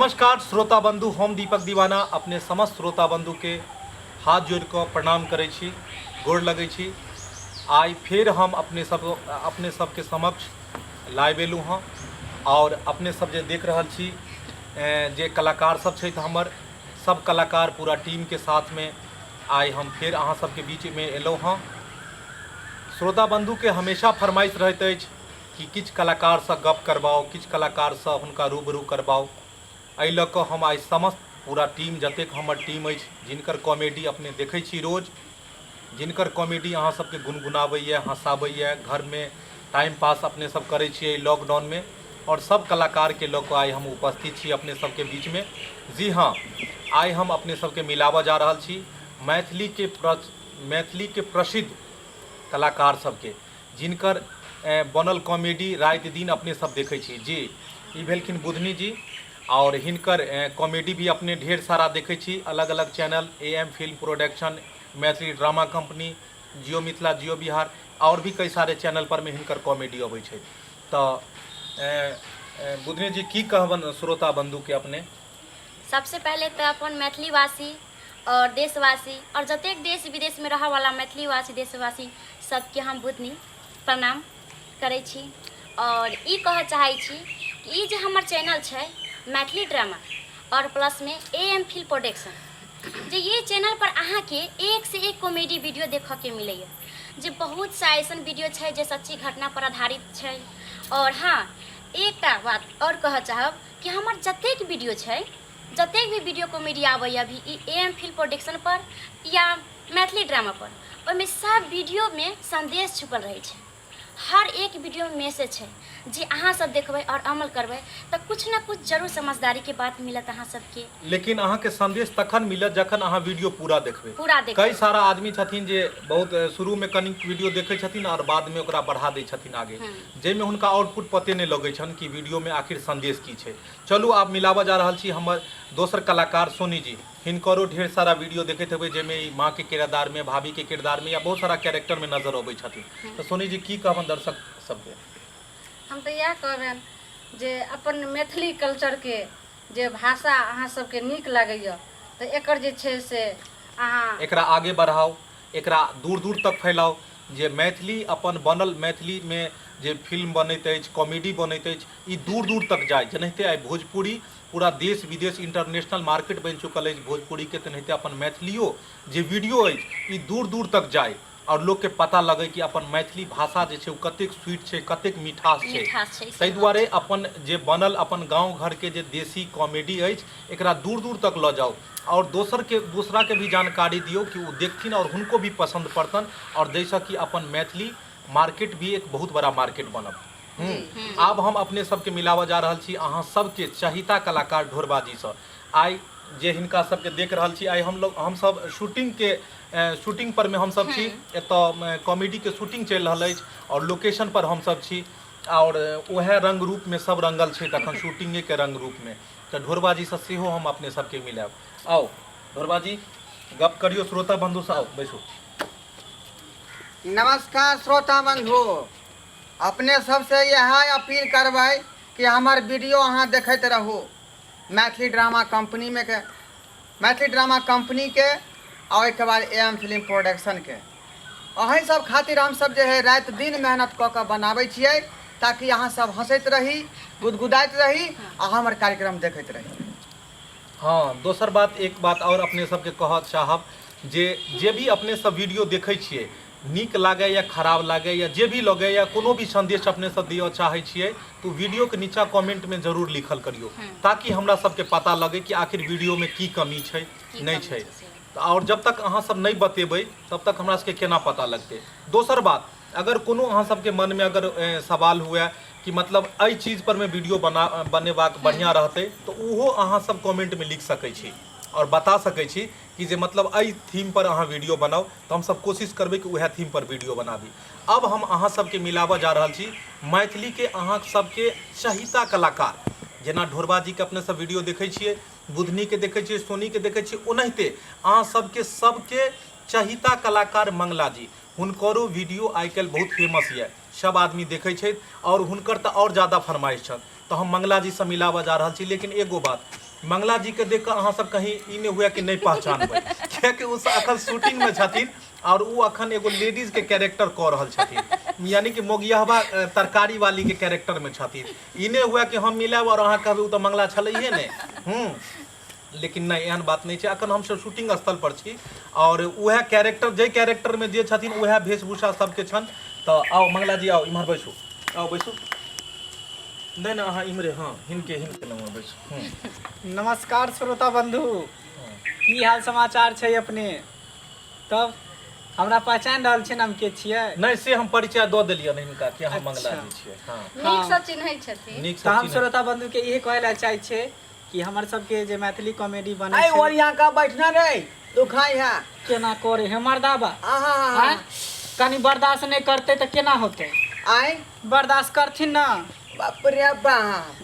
नमस्कार श्रोता बंधु, हम दीपक दीवाना अपने समस्त श्रोता बंधु के हाथ जोड़ कऽ प्रणाम करै छी, गोर लगै छी। आइ फेर हम अपने सबके समक्ष लाइव एलहुँ हँ और अपने सब जे देख रहल छी जे कलाकार सब छथि, हमर सब कलाकार पूरा टीम के साथ में आइ हम फेर अहाँ सबके बीच में एलहुँ हँ। श्रोता बंधु के हमेशा फरमाइश रहैत अछि कि किछु कलाकारसँ गप करबाउ, किछु कलाकारसँ हुनका रूबरू करबाउ। एहि लऽ कऽ हम आइ समस्त पूरा टीम, जतेक हमर टीम अछि, जिनकर कॉमेडी अपने देखै छी रोज, जिनकर कॉमेडी अहाँ सबके गुनगुनाबैए, हँसाबैए, घरमे टाइम पास अपने सब करै छियै लॉकडाउनमे, आओर सब कलाकारके लऽ कऽ आइ हम उपस्थित छी अपने सबके बीचमे। जी हाँ, आइ हम अपने सबके मिलाबऽ जा रहल छी मैथिलीके प्रसिद्ध कलाकार सबके, जिनकर बनल कॉमेडी राति दिन अपने सब देखै छी। जी ई भेलखिन बुधनी जी, आओर हिनकर कॉमेडी भी अपने ढेर सारा देखै छी अलग अलग channel, A M film production, Maithili drama company, Jio Mithila, Jio Bihar, आओर भी कई सारे चैनल पर मे हिनकर कॉमेडी अबै छै। तऽ बुधनी जी की कहबनि श्रोता बंधुके अपने? सबसे पहले तऽ अपन मैथिलीवासी आओर देशवासी आओर जतेक देश विदेशमे रहऽवला मैथिलीवासी देशवासी सबके हम बुधनी प्रणाम करै छी। आओर ई कहऽ चाहै छी कि ई जे हमर चैनल छै मैथिली ड्रामा आओर प्लसमे ए एम फिल्म प्रोडक्शन, जे ई चैनलपर अहाँके एकसँ एक कॉमेडी वीडियो देखऽके मिलैए, जे बहुत सा अइसन वीडियो छै जे सच्ची घटनापर आधारित छै। आओर हँ, एकटा बात आओर कहऽ चाहब कि हमर जतेक वीडियो छै, जतेक भी वीडियो कॉमेडी आबैए अभी ई ए एम फिल्म प्रोडक्शन पर या मैथिली ड्रामा पर, ओहिमे सब वीडियोमे संदेश छुपल रहै छै। हर एक वीडियोमे मैसेज छै जे अहाँ सब देखबै आओर अमल करबै तऽ किछु ने किछु जरूर समझदारीके बात मिलत अहाँ सबके। लेकिन अहाँके संदेश तखन मिलत जखन अहाँ वीडियो पूरा देखबै। पूरा देखबै। कई सारा आदमी छथिन जे बहुत शुरूमे कनि वीडियो देखै छथिन आओर बादमे ओकरा बढ़ा दै छथिन आगे, जाहिमे हुनका आउटपुट पते नहि लगै छनि कि वीडियोमे आखिर संदेश की छै। चलू आब मिलाबऽ जा रहल छी हमर दोसर कलाकार सोनी जी। हिनकरो ढेर सारा वीडियो देखैत हेबै जाहिमे ई माँके किरदारमे, भाभीके किरदारमे या बहुत सारा कैरेक्टरमे नजर अबै छथिन। तऽ सोनी जी की कहबनि दर्शक सबके? हम तऽ इएह कहबनि जे अपन मैथिली कल्चरके जे भाषा अहाँ सबके नीक लागैए तऽ एकर जे छै से अहाँ एकरा आगे बढ़ाउ, एकरा दूर दूर तक फैलाउ जे मैथिली अपन बनल मैथिलीमे जे फिल्म बनैत अछि, कॉमेडी बनैत अछि, ई दूर दूर तक जाय। जेनाहिते आइ भोजपुरी पूरा देश विदेश इंटरनेशनल मार्केट बनि चुकल अछि भोजपुरीके, तेनाहिते अपन मैथिलियो जे वीडियो अछि ई दूर दूर तक जाय आओर लोकके पता लगै कि अपन मैथिली भाषा जे छै ओ कतेक स्वीट छै, कतेक मिठास छै। मिठास छै। ताहि दुआरे अपन जे बनल अपन गाँव घरके जे देशी कॉमेडी अछि एकरा दूर दूर तक लऽ जाउ आओर दोसरके दोसराके भी जानकारी दियौ कि ओ देखथिन आओर हुनको भी पसन्द पड़तनि, आओर जाहिसँ कि अपन मैथिली मार्केट भी एक बहुत बड़ा मार्केट बनत। आब हम अपने सबके मिलाबऽ जा रहल छी अहाँ सबके चहिता कलाकार ढोरबा जीसँ। आइ जे हिनका सबके देख रहल छी, आइ हम लोग हमसब शूटिंगके शूटिंग पर मे हमसब छी, एतऽ कॉमेडीके शूटिंग चलि रहल अछि आओर लोकेशन पर हमसब छी आओर वएह रंग रूपमे सब रंगल छै तखन शूटिंगेके रंग रूपमे। तऽ ढोरबा जीसँ सेहो हम अपने सबके मिलायब। आउ ढोरबा जी, गप करियौ श्रोता बंधुसँ, आउ बैसू। नमस्कार श्रोता बंधु, अपने सबसे इएह अपील करबै कि हमर वीडियो अहाँ देखैत रहू मैथिली ड्रामा कंपनीमे के, मैथिली ड्रामा कंपनीके आ ओहिके बाद ए एम फिल्म प्रोडक्शनके। अहीं सब खातिर हमसब जे है राति दिन मेहनत कऽ कऽ बनाबै छियै ताकि अहाँ सब हँसैत रही, गुदगुदाइत रही आ हमर कार्यक्रम देखैत रही। हँ, दोसर बात एक बात आओर अपने सबके कहऽ चाहब जे जे भी अपने सब वीडियो देखै छियै, नीक लागै या खराब लागै या जे भी लगै या कोनो भी संदेश अपने सब दिअ चाहै छियै तऽ वीडियोके नीचा कमेंटमे जरूर लिखल करियौ ताकि हमरा सबके पता लगै कि आखिर वीडियोमे की कमी छै की नहि कमी छै। छै से। तऽ आओर जब तक अहाँ सब नहि बतेबै तब तक हमरा सबके केना पता लगतै। दोसर बात, अगर कोनो अहाँ सबके मनमे अगर सवाल हुए कि मतलब एहि चीज पर मे वीडियो बनेबाक बढ़िआँ रहतै तऽ ओहो अहाँ सब कमेंटमे लिख सकै छी आओर बता सकै छी कि जे मतलब एहि थीम पर अहाँ वीडियो बनाउ, तऽ हमसब कोशिश करबै कि उएह थीम पर वीडियो बनाबी। अब हम अहाँ सबके मिलाबऽ जा रहल छी मैथिलीके अहाँ सबके चहिता कलाकार, जेना ढोरबा जीके अपने सब वीडियो देखै छियै, बुधनीके देखै छियै, सोनीके देखै छियै, ओनाहिते अहाँ सबके सबके चहिता कलाकार मंगला जी, हुनकरो वीडियो आइ काल्हि बहुत फेमस यऽ, सब आदमी देखै छथि आओर हुनकर तऽ आओर ज्यादा फरमाइश छनि। तऽ हम मंगला जीसँ मिलाबऽ जा रहल छी। लेकिन एगो बात, मंगला जी के देख कऽ अहाँ सब कहीं ई नहि हुए कि नहि पहचानबै, कियाकि ओ सब अखन शूटिंग में छथिन और ओ अखन एगो लेडीज के कैरेक्टर कऽ रहल छथिन, यानी कि मोगियहबा तरकारी वाली के कैरेक्टर में छथिन। ई नहि हुए कि हम मिलायब और अहाँ कहबै ओ तऽ मंगला छलैहे नहि। लेकिन नहि, एहन बात नहि छै। अखन हमसब शूटिंग स्थल पर छी और उएह कैरेक्टर, जाहि कैरेक्टर में जे छथिन उएह वेशभूषा सबके छनि। तऽ आउ मंगला जी, आउ इम्हर बैसू, आउ बैसू। नहि नहि, अहाँ इम्हरे, हँ, हिनके हिनके लगमे बैसू। नमस्कार श्रोता बंधु, की हाल समाचार छै अपने? तब हमरा पहचान रहल छै हम के छियै? नहि, से हम परिचय दऽ देलियनि हिनका कि अहाँ मंगला जी छियै। हँ, नीकसँ चिन्है छथिन। नीकसँ तऽ हम चिन्है। श्रोता बंधु के इहे कहै लए चाहै छियै कि हमर सबके जे मैथिली कॉमेडी बनै ऐ छै। ओरिया का बैठना रे दुखाई है। केना करे हे मर्दाबा? आहा। आँय, कनी बर्दाश्त नहि करतै तऽ केना होतै? आय बर्दाश्त करथिन ना। बाप रे बाप।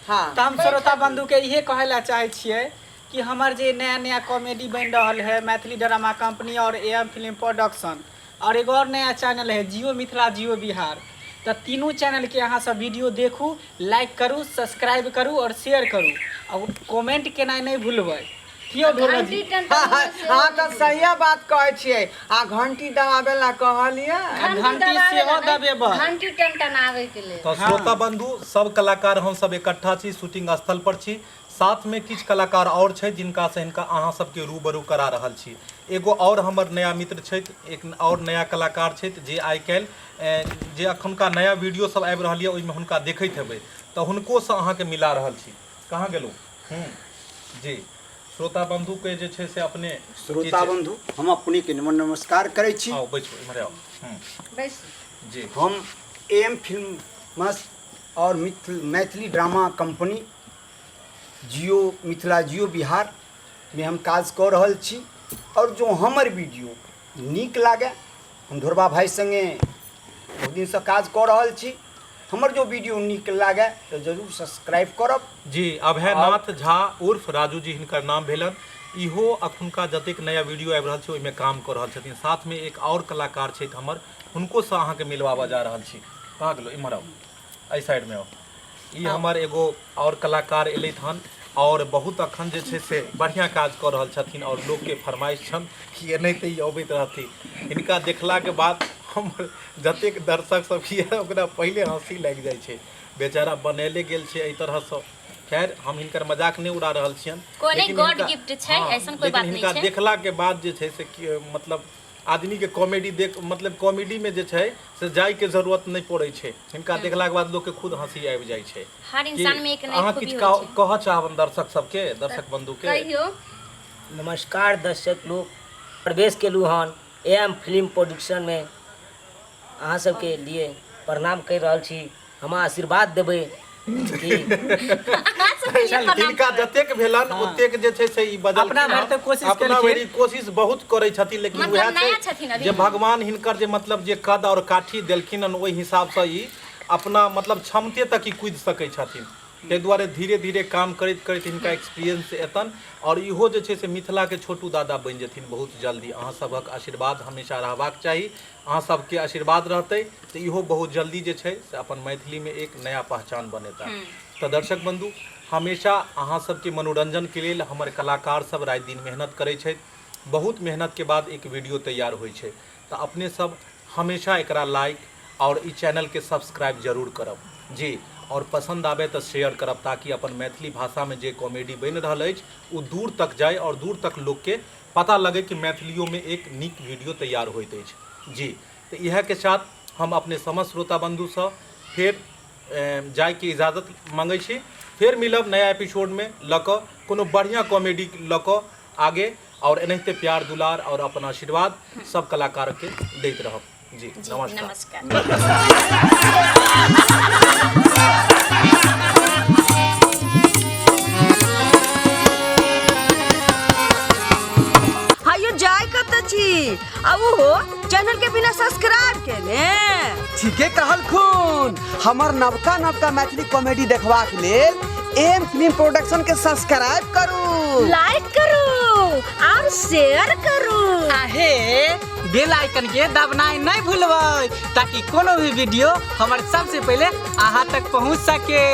हाँ। तऽ हम श्रोता बंधु के इहे कहै लए चाहै छियै कि हमर जे नया नया कॉमेडी बनि रहल है मैथिली ड्रामा कंपनी और ए एम फिल्म प्रोडक्शन और एगो और नया चैनल है जियो मिथिला जियो बिहार, तऽ तीनू चैनलके अहाँ सब वीडियो देखू, लाइक करू, सब्सक्राइब करू और शेयर करू और कमेंट केनाइ नहि भूलबै। कियो ढोलक जी? घंटी टन हाँ, तऽ सहिए बात कहै छियै। आ घंटी दबाबै ला कहलियै। घंटी सेहो दबेबै। घंटी टन टनाबै के लेल। तऽ श्रोता बंधु, सब कलाकार हम सब इकट्ठा छी, शूटिंग स्थल पर छी। साथ में किछु कलाकार और छै जिनका से हिनका अहाँ सबके रूबरू करा रहल छी। एगो और हमर नया मित्र छथि, एक और नया कलाकार छथि जे आइ काल्हि जे अखुनका नया वीडियो सब आबि रहल यऽ ओहिमे हुनका देखैत हेबै, तऽ हुनकोसँ अहाँके मिला रहल छी। कहाँ गेलहुँ? जी, श्रोता बंधु के जे छै से अपने श्रोता बंधु, हम अपने के नमन नमस्कार करै छी। आउ बैसू, इम्हरे आउ। बैसू। जी। हम एम फिल्म मस और मैथिली ड्रामा कंपनी जियो मिथिला जियो बिहार में हम काज कऽ रहल छी और जो हमर वीडियो नीक लागे, हम ढोरबा भाई संगे बहुत दिनसँ काज कऽ रहल छी, हमर जो वीडियो नीक लागे तऽ जरूर सब्सक्राइब करब। जी, अभयनाथ झा उर्फ राजू जी हिनकर नाम भेलन। इहो अखुनका जतेक नया वीडियो आबि रहल छै ओहिमे काम कऽ रहल छथिन। साथमे एक आओर कलाकार छथि हमर, हुनकोसँ अहाँके मिलवाबऽ जा रहल छी। कहाँ गेलहुँ? इम्हर आउ, एहि साइडमे आउ। ई हमर एगो आओर कलाकार एलथि हन आओर बहुत अखन जे छै से बढ़िआँ काज कऽ रहल छथिन आओर लोकके फरमाइश छनि कि एनाहिते ई अबैत रहथिन। हिनका देखलाके बाद हमर जतेक दर्शक सब यऽ ओकरा पहिले हँसी लागि जाइ छै। बेचारा बनेले गेल छै एहि तरहसँ। खैर, हम हिनकर मजाक नहि उड़ा रहल छियनि। कोई लेकिन गॉड हिनका गिफ्ट छै, हँ, ऐसन कोई लेकिन बात नहीं हिनका छै। देखलाके बाद जे छै से मतलब आदमीके कॉमेडी देख, मतलब कॉमेडीमे जे छै से जाइके जरूरत नहि पड़ै छै। हिनका देखलाके बाद लोकके खुद हँसी आबि जाइ छै। हर कि इंसान में एक नई अहाँ खूबी किछु होइ छै। कहऽ चाहबनि दर्शक सबके, दर्शक बंधुके? कहियौ। नमस्कार दर्शक लोक, प्रवेश केलहुँ हन ए एम फिल्म प्रोडक्शनमे, अहाँ सबके लिए प्रणाम करि रहल छी। हमरा आशीर्वाद देबै कि हिनका जतेक भेलन ओतेक जे छै से ई बदलखिन। अपना भरि तऽ कोशिश अपना केलखिन। भरि कोशिश बहुत करै छथिन, लेकिन मतलब उएह नया छै छथिन अभी। जे भगवान हिनकर जे मतलब जे कद और काठी देलखिन हन ओहि हिसाबसँ ई अपना मतलब क्षमते तक ई कूदि सकै छथिन। ताहि दुआरे धीरे धीरे काम करैत करैत हिनका एक्सपीरियंस एतन और इहो जे छै से मिथिलाके छोटू दादा बनि जेथिन बहुत जल्दी। अहाँ सभक आशीर्वाद हमेशा रहबाक चाही। अहाँ सबके आशीर्वाद रहतै तऽ इहो बहुत जल्दी जे छै से अपन मैथिलीमे एक नया पहचान बनेता। तऽ दर्शक बंधु, हमेशा अहाँ सबके मनोरंजनके लेल हमर कलाकार सब राति दिन मेहनत करै छथि। बहुत मेहनतके बाद एक वीडियो तैयार होइ छै। तऽ अपने सब हमेशा एकरा लाइक आओर ई चैनलके सब्सक्राइब जरूर करब जी, आओर पसन्द आबय तऽ शेयर करब ताकि अपन मैथिली भाषामे जे कॉमेडी बनि रहल अछि ओ दूर तक जाय आओर दूर तक लोकके पता लगै कि मैथिलियोमे एक नीक वीडियो तैयार होइत अछि। जी, तऽ इएहके साथ हम अपने समस्त श्रोता बन्धुसँ फेर जाइके इजाजत माँगै छी। फेर मिलब नया एपिसोडमे लऽ कऽ कोनो बढ़िआँ कॉमेडी लऽ कऽ आगे, आओर एनाहिते प्यार दुलार आओर अपन आशीर्वाद सब कलाकारके दैत रहब। जी, जी, नमस्कार। नमस्कार। हायो जाय कत छी आ ओहो चैनल के बिना सब्सक्राइब केने? ठीके कहलखुन। हमर नवका नवका मैथिली कॉमेडी देखबाक लेल एम फिल्म प्रोडक्शन के सब्सक्राइब करू, लाइक करू और शेयर करू। आहे बेल आइकन के दबनाइ नहि भूलबै ताकि कोनो भी वीडियो हमर सबसे पहिले अहाँ तक पहुँच सके।